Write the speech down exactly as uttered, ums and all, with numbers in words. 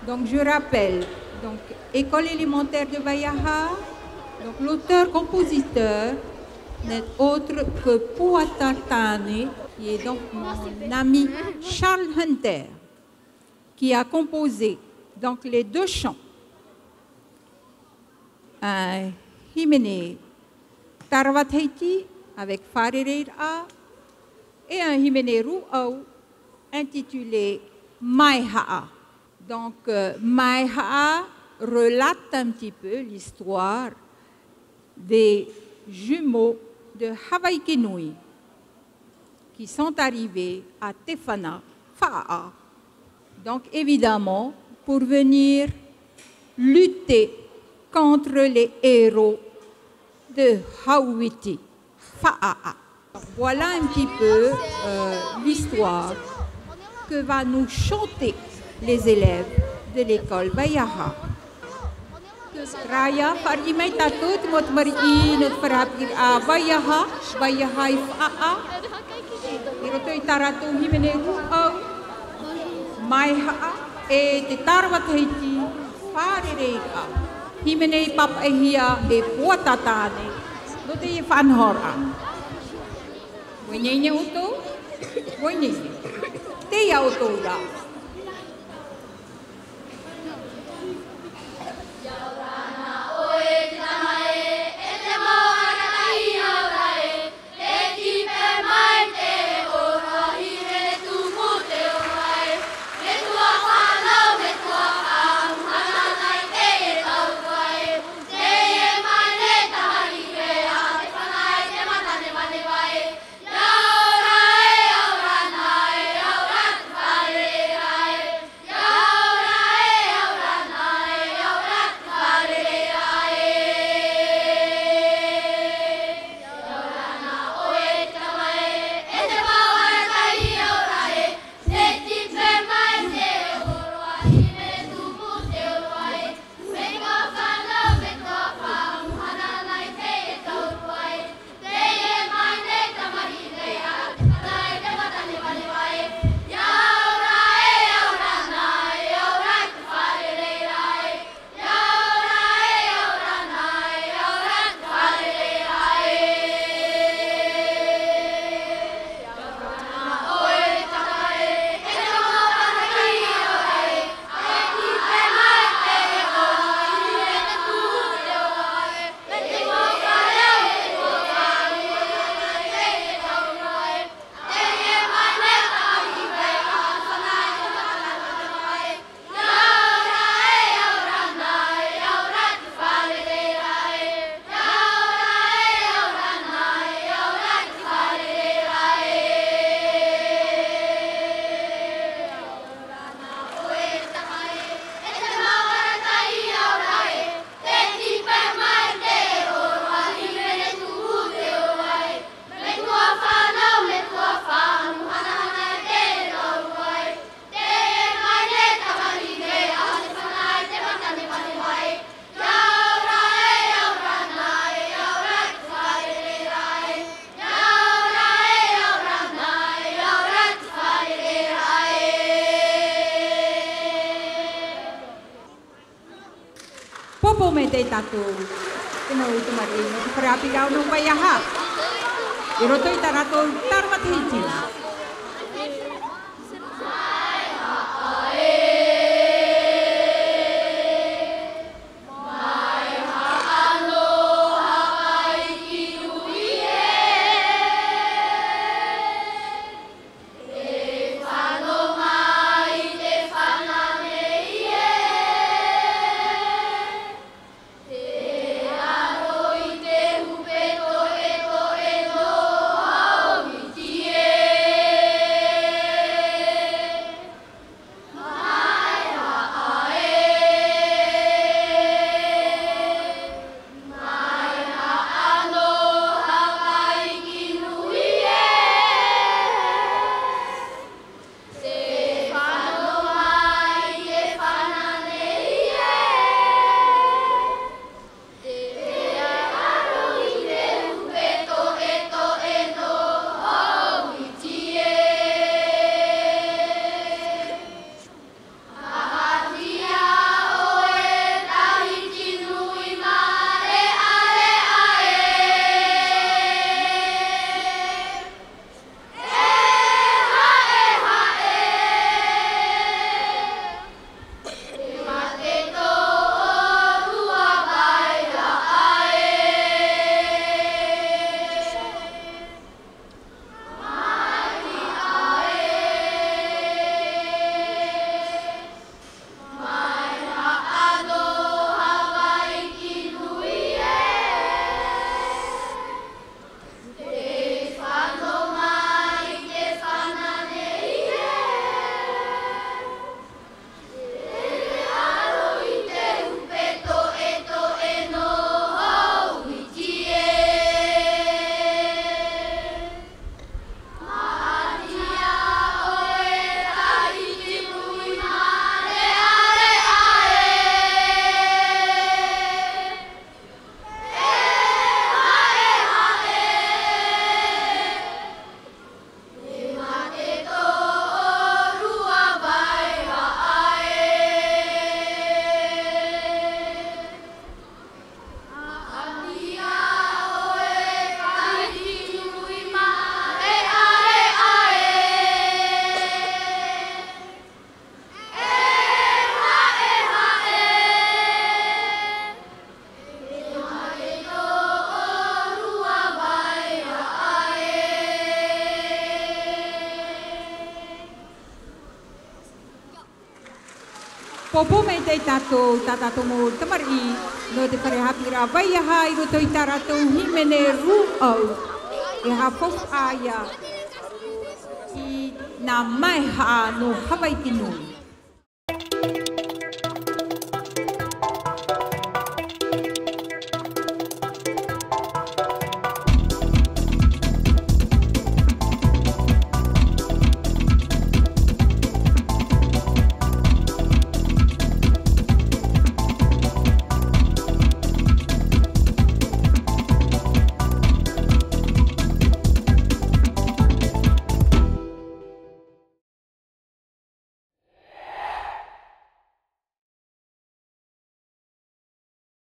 Donc, je rappelle, donc, école élémentaire de Vaiaha, donc, l'auteur-compositeur n'est autre que Puata Tane, qui est donc mon ami Charles Hunter, qui a composé donc les deux chants. Un hīmene Tarawa Tahiti avec Fārereiraʻa et un hīmene rūʻau intitulé Maehaʻa. Donc, euh, Maehaʻa relate un petit peu l'histoire des jumeaux de Hawaiki Nui qui sont arrivés à Te Whana Faʻaʻa. Donc, évidemment, pour venir lutter contre les héros de Hauiti Faʻaʻa. Voilà un petit peu, euh, l'histoire que va nous chanter les élèves de l'école Vaiaha. Rāia, fāriʻi mai tātou te mau tamariʻi nō te fare haʻapiʻiraʻa Vaiaha, Vaiaha i Faʻaʻa. I roto i tā rātou hīmene rūʻau, Maehaʻa, e te Tarawa Tahiti, Fārereiraʻa. Hīmene i pāpaʻihia e Puata Tane, nō teie faʻanahoraʻa. Ua ineine ʻoutou? Ua ineine. Teie ʻoutou rā. Pōpō maitaʻi tātou. Te mau tamariʻi nō te fare haʻapiʻiraʻa nō Vaiaha. I roto i tā rātou Tarawa Tahiti. Pōpō maitaʻi tātou, tā tātou mau tamariʻi, nō te fare haʻapiʻiraʻa vai aha i roto i tā rātou hīmene rūʻau, e haʻafaufaʻa ia i nā maehaʻa nō Havaiki nui.